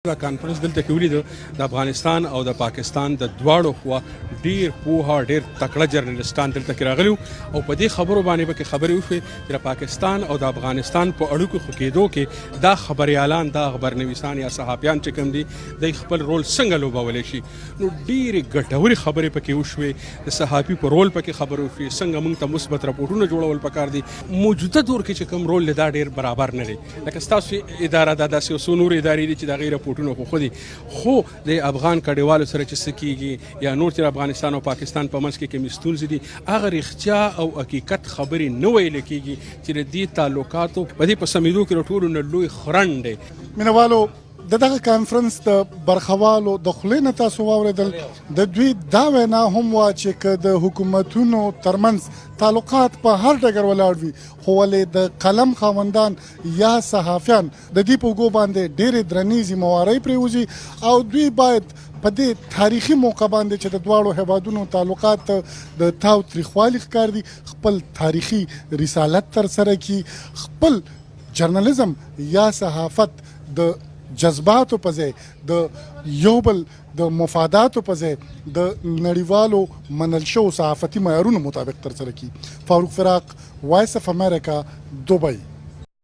دا کانفرنس دلته کې ولید، د افغانستان او د پاکستان د دواړو خوا ډیر پوها، ډیر تکړه جرنلستان دلته کې راغلي او په دې خبرو باندې به کې خبرې وشوې چې د پاکستان او د افغانستان په اړیکو ښه کېدو کې دا خبریالان، دا خبرنویسان یا صحافیان چې کوم دي، د خپل رول څنګه لوبولی شي. نو ډېرې ګټورې خبرې پکې وشوې، د صحافي په رول پکې خبرې وشوې، څنګه موږ ته مثبت رپورټونه جوړول پکار دي. موجوده دور کې چې کوم رول دا ډېر برابر نه دی، لکه ستاسو اداره دا، داسې یو څو نورې ادارې دي چې د هغې رپورټونه خو ښه دي، خو د افغان کډیوالو سره چې څه کېږي یا نور چې د افغانستان او پاکستان په منځ کې کومې ستونزې دي، هغه رښتیا او حقیقت خبرې نه ویل کېږي چې د دې تعلقاتو په دې په سمېدو کې د ټولو نه لوی خرنډ دی. مینوالو، د دغه کانفرنس د برخوالو د خولې نه تاسو واورېدل. د دوی دا وینا هم وه چې که د حکومتونو ترمنځ تعلقات په هر ډګر ولاړ وي، خو ولې د قلم خاوندان یا صحافیان د دې په اوږو باندې ډېرې درنې ذمه وارۍ پرېوځي او دوی باید په دې تاریخي موقع باندې چې د دواړو هېوادونو تعلقات د تاو تریخوالي ښکار دي، خپل تاریخي رسالت ترسره کړي، خپل جرنلزم یا صحافت د جذباتو په ځای، د یو بل د مفاداتو په ځای، د نړیوالو منل شوو صحافتي معیارونو مطابق ترسره کړي. فاروق فراق، وایس اف امریکا، دوبۍ.